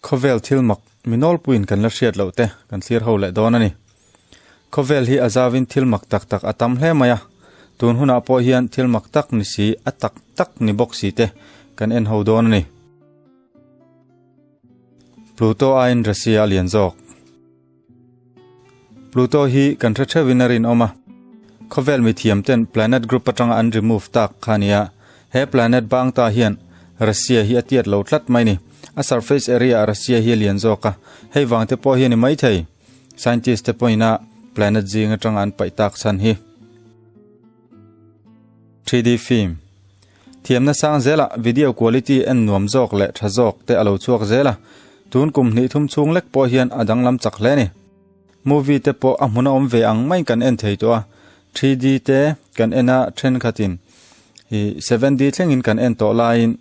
Khawvel thil mak mi nawlpuiin kan la hriat loh te kan thlir ho leh dawn a ni. Khawvel hi a zauin thil mak tak tak a tam hle mai a, tun hunah pawh hian thil mak tak ni si, a tak tak ni bawk si te kan en ho dawn a ni. Pluto aiin Russia a lian zawk. Pluto hi kan hre theuhin a rinawm a, khawvel mithiam ten planet group atanga an remove tak kha a nia. He planet bang ta hian Russia hi a tiat lo tlat mai ni. A surface area ah Russia hi a lian zawk a, hei vang te pawh hi a ni maithei. Scientist te pawhin a planet zing atanga an paih tak chhan hi. 3D film Thiamna sang zelah video quality en nuam zawk leh tha zawk te a lo chhuak zel a, tun kum hnih thum chhung lek pawh hian a danglam chak hle a ni. Movie te pawh a hmun a awm ve ang maiin kan en thei tawh a, 3D te kan en a thenkhatin ih 7D thlengin kan en tawh laiin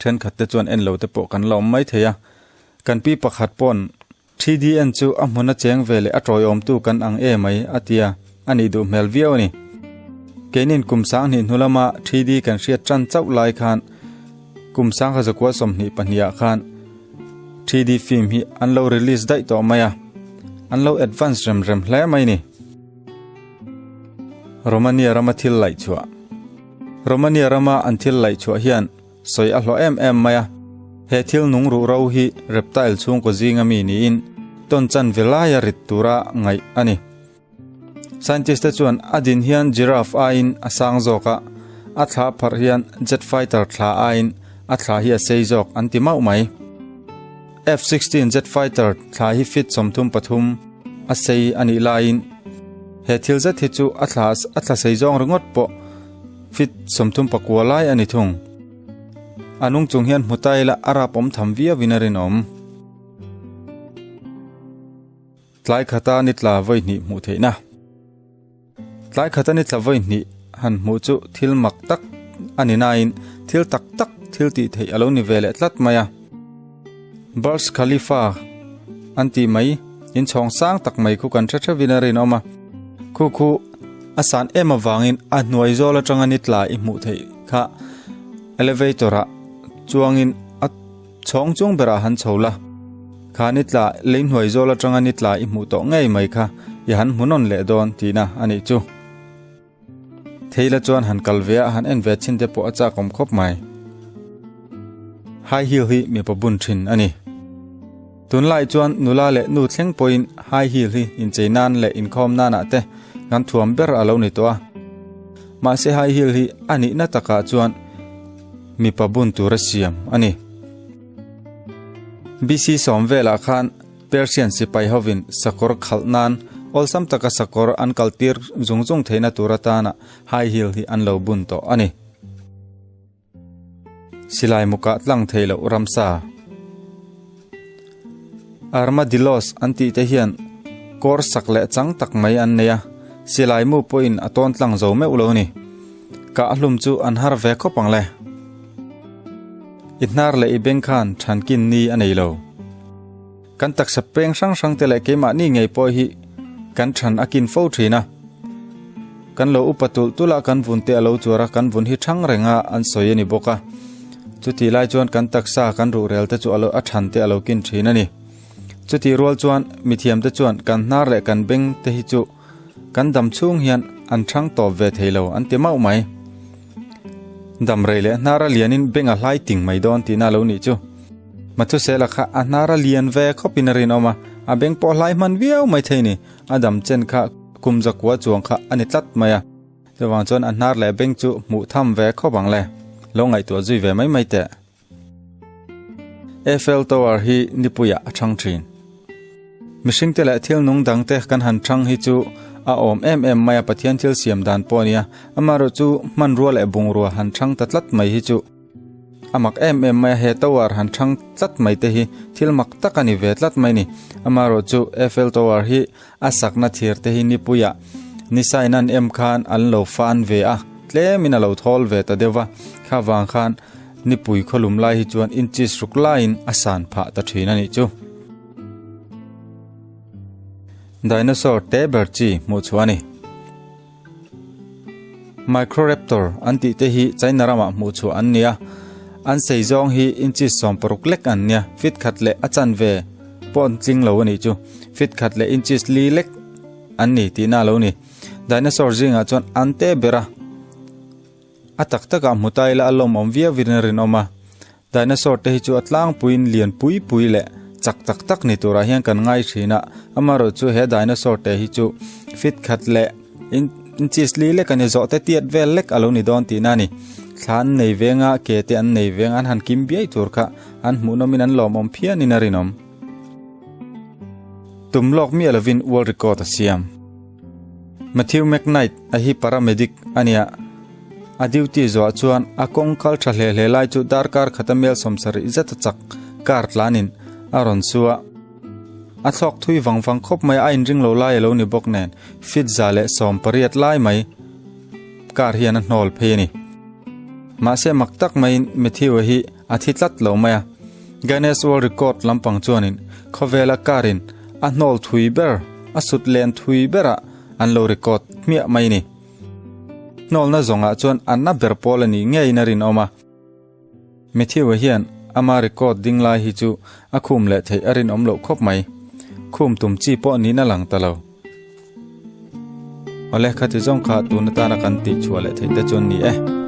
thenkhat te chuan en lo te pawh kan la awm mai thei a. Kan pi pakhat pawn 3D en chu a hmun a cheng ve leh a tawiawmtu kan ang e mai a tia a nih duh hmel viau a ni. Keinin kum sanghnih hnu lama 3D kan hriat tan chauh lai khan kum sangha zakua 22 ah khan 3D film hi an lo release daih tawh mai a, an lo advance rem rem hle mai ni. Romania rama thil laih chhuah Romania rama an thil laih chhuah hian sawi a hlawh em em mai a, he thil nung ruh ro hi reptile chhungkaw zinga mi niin tawn chan ve laia rit tura ngaih a ni. Scientist te chuan a din hian giraffe aiin a sang zawk a, a thla pharh hian jet fighter thla aiin a thla hi a sei zawk an ti mauh mai. F-16 jet fighter thla hi feet 33 a sei a nih laiin he thil zet hi chu a thla a thla sei zawng ringawt pawh feet 39 lai a ni thung. A nung chung hian hmu ta ila a rap awm tham viauin a rinawm. Tlai khata ni tla vawi hnih hmuh theihna. Tlai khata ni tla vawi hnih han hmuh chu thil mak tak a ni nain thil tak tak thil tih theih a lo ni ve leh tlat mai a. Burj Khalifa an tih mai inchhawng sang tak mai khu kan hre theuhin a rinawm a. Khu khu a san em avangin a hnuai zawl atanga ni tla i hmuh theih kha elevator ah chuangin a Chhawng chung berah han chho la, kha ni tla lei hnuai zawl atanga ni tla i hmuh tawh ngei mai kha i han hmu nawn leh dawn tihna a nih chu. Theila chuan han kal ve a, han en ve chin te pawh a chakawm khawp mai. High heel hi mipa bun thin a ni. Tunlai chuan nula leh nu thleng pawhin high heel hi inchei nan leh inkhawm nanah te kan thuam ber a lo ni tawh a. Mahse high heel hi a nihna takah chuan mipa bun tura siam a ni. BC sawm velah khan Persian sipai hovin sakawr khalh nan awlsam taka sakawr an kaltir zung zung theihna tur atana high heel hi an lo bun tawh a ni. Silai mukah tlang thei loh ramsa. Armadillos an tih te hian kawr sak leh chang tak mai an nei a, silai mu pawhin a tawn tlang zo meuh lo a ni. Kah hlum chu an har ve khawp ang le. I hnar leh i beng khan thankin ni a nei lo. Kan taksa peng hrang hrang te leh keimahni ngei pawh hi kan than a kin fo thin a. Kan lo upa tulh tulh a, kan vun te a lo chuar a, kan vun hi thang reng a an sawi a ni bawk a. Chutih lai chuan kan taksa kan ruhrel te chu a lo a than te a lo kin thin a ni. Chutih rual chuan mithiam te chuan kan hnar leh kan beng te hi chu kan dam chhung hian an thang tawp ve thei lo an ti mauh mai. Dam rei leh hnar a lianin beng a hlai ting mai dawn tihna a lo nih chu. Mathusela kha a hnar a lian ve khawpin a rinawm a, a beng pawh hlai hman viau mai thei ni. A dam chen kha kum zakua chuang kha a ni tlat mai a. Chuvang chuan a hnar leh beng chu hmuh tham ve khawp ang le. Lo ngaihtuah zui ve mai mai teh. Eiffel Tower hi nipuiah a thang thin. Mihringte leh thil nung dangte kan han thang hi chu a awm em em mai a, Pathian thil siam dan pawh a nia. Amaherawh chu hmanrua leh bungrua han thang ta tlat mai hi chu a mak em em mai a, he tower han thang tlat mai te hi thil mak tak a ni ve tlat mai a ni. Amaherawh chu Eiffel Tower hi a sakna thir te hi nipuiah nisain an em khan an lo fan ve a, tlemin a lo thawl ve ta deuh va, kha vang khan nipui khawlum lai hi chuan inches ruk laiin a san phah ta thin a nih chu. Dinosaur te ber chi hmuh chhuah a ni. Microraptor an tih te hi China ramah hmuh chhuah an ni a. An sei zawng hi inches 60 lek an nia, feet khat leh a chanve pawh an tling lo a nih chu. Feet khat leh inches li lek an ni tihna a lo ni. Dinosaur zingah chuan an te ber a. A tak takah hmu ta ila a lawmawm viau in a rinawm a. Dinosaur te hi chu a tlangpuiin lian pui pui leh chak tak tak ni turah hian kan ngai thin a, amaherawh chu he dinosaur te hi chu feet khat leh inches li lek a ni zawh te tiat vel lek a lo ni dawn tihna a ni. Thla an nei veng a, ke te an nei veng a, an han kim biai tur kha an hmuhnawmin an lawmawm phianin a rinawm. Tum lawk miah lovin world record a siam. Matthew McKnight a hi paramedic a nia. A duty zawh chuan a kawng kal tha hle hle lai chu darkar khata mel 70 zet a chak car tlanin a rawn su a. A thlawk thui vang vang khawp mai a inring lo lai a lo ni bawk nen feet 180 lai mai car hian a hnawl phei a ni. Mahse mak tak maiin Matthew-a hi a thi tlat lo mai a. Guinness World Record lampang chuanin khawvela car in a hnawl thui ber, a sut len thui berah an lo record hmiah mai ni. Hnawlna zawngah chuan a na ber pawl a nih ngeiin a rinawm a. Matthew-a hian ama record ding lai hi chu a khum leh theih a rinawm loh khawp mai. Khum tum chi pawh niin a lang ta lo. Awle, khati zawng kha tun atana kan tih chhuah leh theih te chuan ni e.